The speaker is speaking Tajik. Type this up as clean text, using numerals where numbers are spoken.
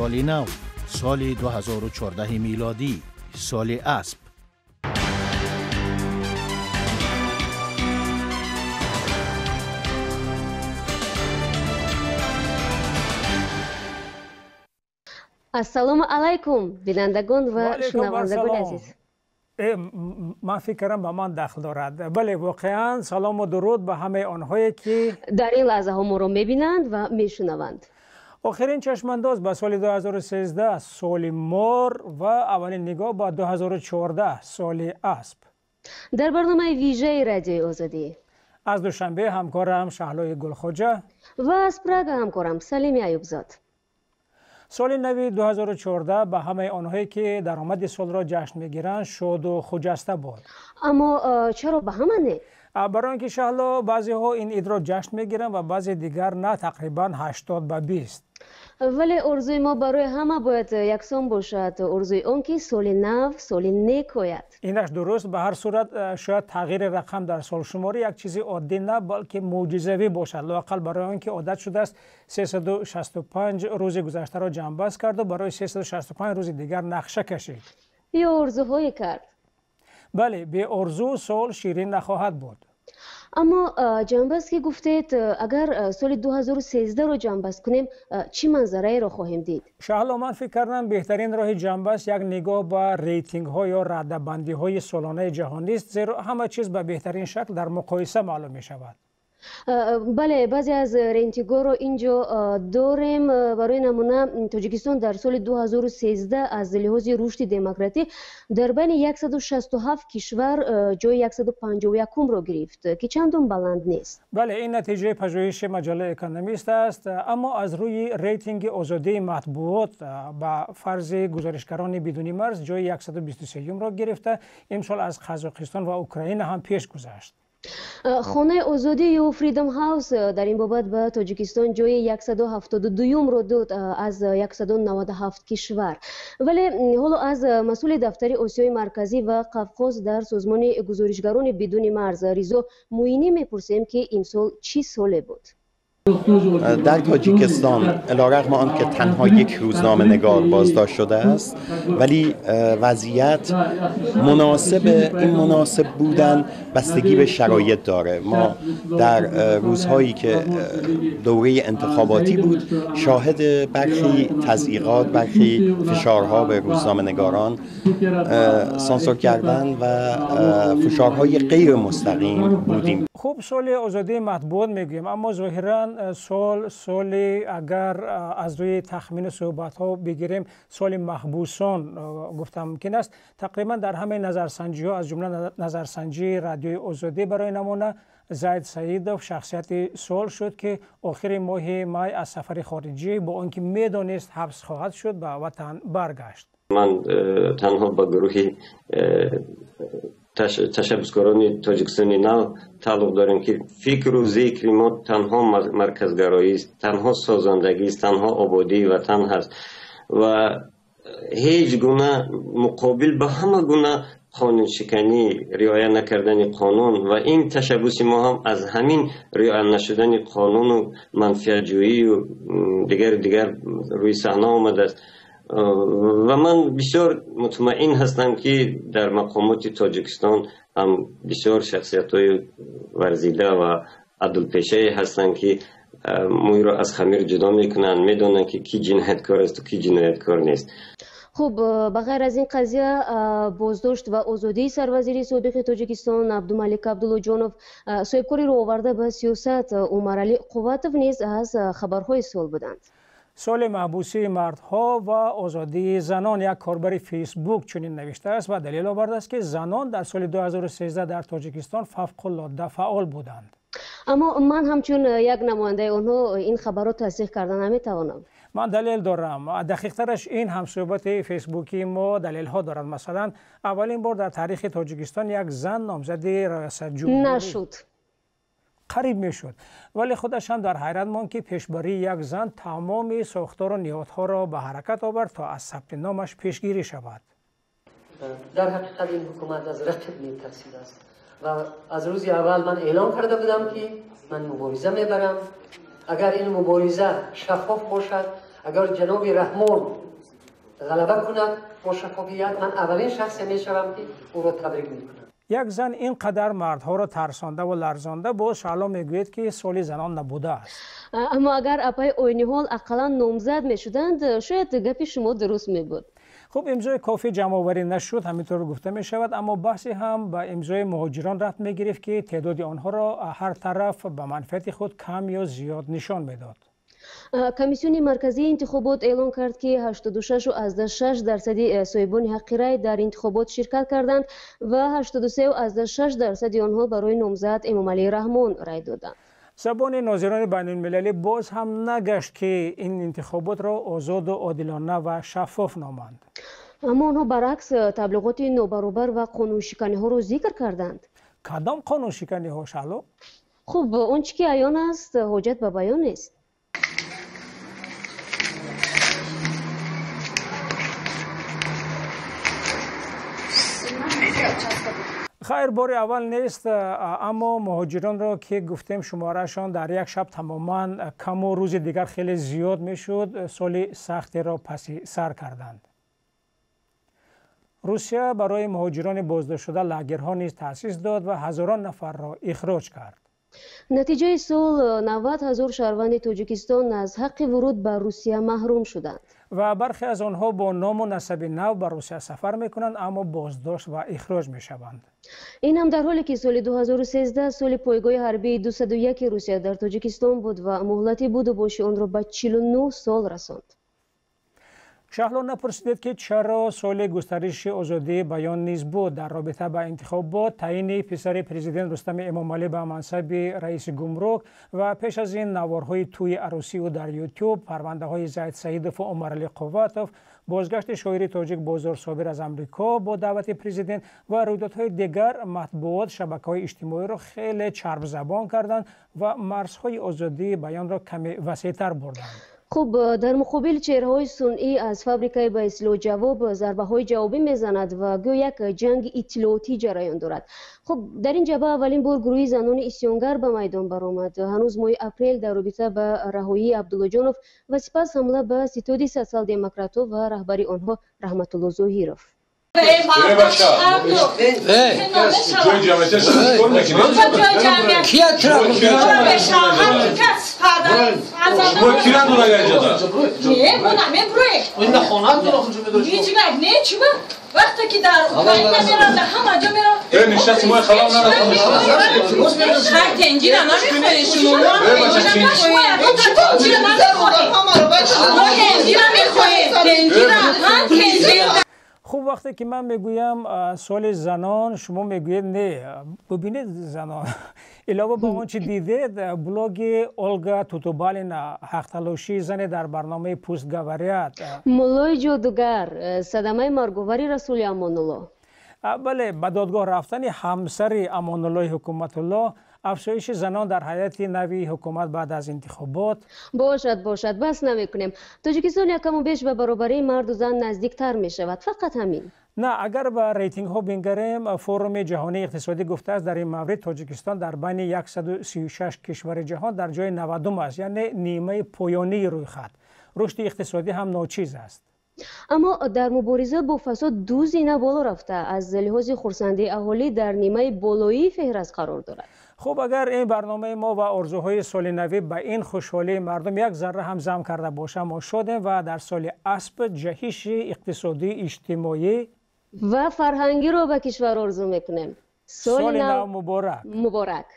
Соли нав, соли 2014 милодӣ, соли асп. Ассалому алайкум, бинандагон ва шунавандагони азиз. Ман фикр кардам, ба ман дахл дорад. Бале, воқеан салому дуруд ба ҳамаи онҳое, ки дар ин лаҳзаҳо моро мебинанд ва мешунаванд. Охирин чашмандоз ба соли 2013, соли мор, ва аввалин нигоҳ ба 2014, соли асп. Дар барномаи вижаи Радиои Озодӣ аз Душанбе ҳамкорам Шаҳлои Гулхоҷа ва аз Прага ҳамкорам Салими Аюбзод. Соли нави 2014 ба ҳамаи онҳое, ки даромади солро ҷашн мегиранд, шоду хуҷаста буд. Аммо чаро ба ҳама не? Барои он ки, Шаҳло, баъзеҳо ин идро ҷашн мегиранд ва баъзе дигар на, тақрибан 80 ба 20. Вале орзуи мо барои ҳама бояд яксон бошад, орзуи он ки соли нав соли нек ояд. Инаш дуруст. Ба ҳар сурат, шояд тағйири рақам дар солшуморӣ як чизи оддӣ на, балки мӯъҷизавӣ бошад, лоақал барои он ки одат шудааст 365 рӯзи гузаштаро ҷамъбаст карду барои 365 рӯзи дигар нақша кашид. Ё орзуҳое кард. Бале, беорзу сол ширин нахоҳад буд. Аммо ҷамъбаст ки гуфтед, агар соли 2013-ро ҷамъбаст кунем, чӣ манзараеро хоҳем дид? Шаҳло, ман фикр кардам, беҳтарин роҳи ҷамъбаст як нигоҳ ба рейтингҳо ё радабандиҳои солонаи ҷаҳонист, зеро ҳама чиз ба беҳтарин шакл дар муқоиса маълум мешавад. Бале, баъзе аз рейтингҳоро ин ҷо дорем. Барои намуна, Тоҷикистон дар соли 2013 аз лиҳози рушди демократӣ дар байни 167 кишвар ҷои 151-ро гирифт, ки чандон баланд нест. Бале, ин натиҷаи пажӯҳиши маҷаллаи Экономист аст. Аммо аз рӯи рейтинги озодии матбуот, ба фарзи Гузоришгарони бидуни марз, ҷои 123-ро гирифта, имсол аз Қазоқистон ва Украина ҳам пеш гузашт. Хонаи озодӣ ё Freedom House дар ин бобат ба Тоҷикистон ҷои 172-ро дод аз 197 кишвар. Вале ҳоло аз масъули дафтари Осиёи Марказӣ ва Қавқоз дар созмони Гузоришгарони бидуни марз Ризо Муинӣ мепурсем, ки имсол чӣ соле буд. در تاجیکستان علیرغم آن که تنها یک روزنامه نگار بازداشت شده است، ولی وضعیت مناسب، این مناسب بودن بستگی به شرایط داره. ما در روزهایی که دوره انتخاباتی بود شاهد برخی تضییقات، برخی فشارها به روزنامه نگاران، سانسور کردن و فشارهای غیر مستقیم بودیم. Хуб, соли озодии матбуот мегӯем, аммо зоҳиран сол соли, агар аз рӯи тахмину суҳбатҳо бигирем, соли маҳбусон гуфта мумкин аст. Тақрибан дар ҳамаи назарсанҷиҳо, аз ҷумла назарсанҷии Радиои Озодӣ, барои намуна, Зайд Саидов шахсияти сол шуд, ки охири моҳи май аз сафари хориҷӣ, бо он ки медонист ҳабс хоҳад шуд, ба ватан баргашт. Ман танҳо ба гурӯҳи ташаббускорони Тоҷикистони нав тааллуқ дорем, ки фикру зикри мо танҳо марказгароист, танҳо созандагист, танҳо ободии ватан ҳаст ва ҳеҷ гуна муқобил ба ҳама гуна қонуншиканӣ, риоя накардани қонун. Ва ин ташаббуси мо ҳам аз ҳамин риоя нашудани қонуну манфиатҷӯию дигару дигар рӯи саҳна омадааст. Ва ман бисёр мутмаин ҳастам, ки дар мақомоти Тоҷикистон ҳам бисёр шахсиятҳои варзида ва адлпешае ҳастанд, ки мӯйро аз хамир ҷудо мекунанд, медонанд, ки кӣ ҷинояткор асту кӣ ҷинояткор нест. Хуб, ба ғайр аз ин қазия, боздошт ва озодии сарвазири собиқи Тоҷикистон Абдумалик Абдуллоҷонов, соҳибкори роҳоварда ба сиёсат Умаралӣ Қувватов низ аз хабарҳои сол буданд. Соли маҳбусии мардҳо ва озодии занон. Як корбари Фейсбук чунин навиштааст ва далел овардааст, ки занон дар соли 2013 дар Тоҷикистон фавқулодда фаъол буданд. Аммо ман ҳамчун як намояндаи онҳо ин хабарро тасдиқ карда наметавонам. Ман далел дорам. Дақиқтараш, ин ҳамсӯҳбати фейсбукии мо далелҳо дорад. Масалан, аввалин бор дар таърихи Тоҷикистон як зан номзади раёсатҷумҳурӣ нашуд. Қариб мешуд, вале худаш ҳам дар ҳайрат монд, ки пешбарии як зан тамоми сохтору ниҳодҳоро ба ҳаракат овард, то аз сабти номаш пешгирӣ шавад. Дар ҳақиқат, ин ҳукумат аз рақиб метарсидааст ва аз рӯзи аввал ман эълон карда будам, ки ман мубориза мебарам. Агар ин мубориза шаффоф бошад, اگر جناب رحمان غلبه کند با شفافیت، من اولین شخصی میشوم که او را تبریک میکنم. як зан ин қадар мардҳоро тарсонда ва ларзонда, боз Шаъло мегӯяд, ки соли занон набудааст. Аммо агар апаи Ойниҳол ақаллан номзад мешуданд, шояд гапи шумо дуруст мебуд. Хуб, имзои кофӣ ҷамъоварӣ нашуд, ҳаминтавр гуфта мешавад, аммо баҳсе ҳам ба имзои муҳоҷирон рафт мегирифт, ки теъдоди онҳоро ҳар тараф ба манфиати худ кам ё зиёд нишон медод. Комиссиони марказии интихобот эълон кард, ки 86,6% соҳибони ҳаққи рай дар интихобот ширкат карданд ва 83,6% онҳо барои номзад Эмомалӣ Раҳмон рай доданд. Забони нозирони байнулмилалӣ боз ҳам нагашт, ки ин интихоботро озоду одилона ва шаффоф номанд. Аммо онҳо баръакс таблиғоти нобаробар ва қонуншиканиҳоро зикр карданд. Кадом қонуншиканиҳо, Шаъло? Хуб, он чӣ ки аён аст, ҳоҷат ба баён нест. Хайр, бори аввал нест, аммо муҳоҷиронро ки гуфтем, шумораашон дар як шаб тамоман каму рӯзи дигар хеле зиёд мешуд, соли сахтеро паси сар карданд. Русия барои муҳоҷирони боздоштшуда лагерҳо низ таъсис дод ва ҳазорон нафарро ихроҷ кард. Натиҷаи сол 90 000 шаҳрванди Тоҷикистон аз ҳаққи вуруд ба Русия маҳрум шуданд. Ва бархе аз онҳо бо ному насаби нав ба Русия сафар мекунанд, аммо боздошт ва ихроҷ мешаванд. Ин ҳам дар ҳоле ки соли 2013 соли пойгоҳи ҳарбии 201 Русия дар Тоҷикистон буд ва муҳлати буду боши онро ба 49 сол расонд. Шаҳло, напурсидед, ки чаро соли густариши озодии баён низ буд. Дар робита ба интихобот, таъини писари президент Рустами Эмомалӣ ба мансаби раиси гумрук ва пеш аз ин наворҳои тӯи арӯсии ӯ дар Ютуб, парвандаҳои Зайд Саидову Умаралӣ Қувватов, бозгашти шоири тоҷик Бозор Собир аз Амрико бо даъвати президент ва рӯйдодҳои дигар матбуот, шабакаҳои иҷтимоиро хеле чарбзабон карданд ва марзҳои озодии баёнро каме васеътар бурданд. Хуб, дар муқобил чеҳраҳои сунъӣ аз фабрикаи ба истилоҳ ҷавоб зарбаҳои ҷавобӣ мезанад ва гӯё як ҷанги иттилоотӣ ҷараён дорад. Хуб, дар ин ҷабҳа аввалин бор гурӯҳи занони исёнгар ба майдон баромад. Ҳанӯз моҳи апрел дар робита ба раҳоии Абдуллоҷонов ва сипас ҳамла ба ситоди социал-демократҳо ва раҳбари онҳо Раҳматулло Зоҳиров. ҷои ҷамъиятия кор мекунед? Шумо кира дорад инҷода? Не, мо намебурем. Не, чиба? Вақте ки дар Украина мерам, дар ҳама ҷо мерам. Э, нишасти мои халал нарасонед. Хай, тенҷира намехоҳед шумо? Тенҷира намехоҳед. Мо тенҷира мехоҳем. Тенҷира, ҳа, тенҷира. Хуб, вақте ки ман мегӯям соли занон, шумо мегӯед не. Бубинед, занон, илова ба он чи дидед, блоги Олга Тутубалина, ҳақталошии зане дар барномаи «Пусть говорят», муллои ҷодугар, садамаи марговари Расули Амонулло. Бале, ба додгоҳ рафтани ҳамсари Амонуллои Ҳукуматулло, афзоиши занон дар ҳайати нави ҳукумат баъд аз интихобот. Бошад, бошад, бас намекунем. Тоҷикистон якаму беш ба баробарии марду зан наздиктар мешавад, фақат ҳамин. На, агар ба рейтингҳо бингарем, Форуми ҷаҳонии иқтисодӣ гуфтааст, дар ин маврид Тоҷикистон дар байни 136 кишвари ҷаҳон дар ҷои 90-ум аст, яъне нимаи поёнии рӯйхат. Рушди иқтисодӣ ҳам ночиз аст. Аммо дар мубориза бо фасод ду зина боло рафта, аз лиҳози хурсандии аҳолӣ дар нимаи болоии феҳраст қарор дорад. Хуб, агар ин барномаи мо ва орзуҳои соли навӣ ба ин хушҳолии мардум як зарра ҳам зам карда бошам, мо шодем ва дар соли асп ҷаҳиши иқтисодӣ, иҷтимоӣ ва фарҳангиро ба кишвар орзу мекунем. Соли нав муборак! Муборак!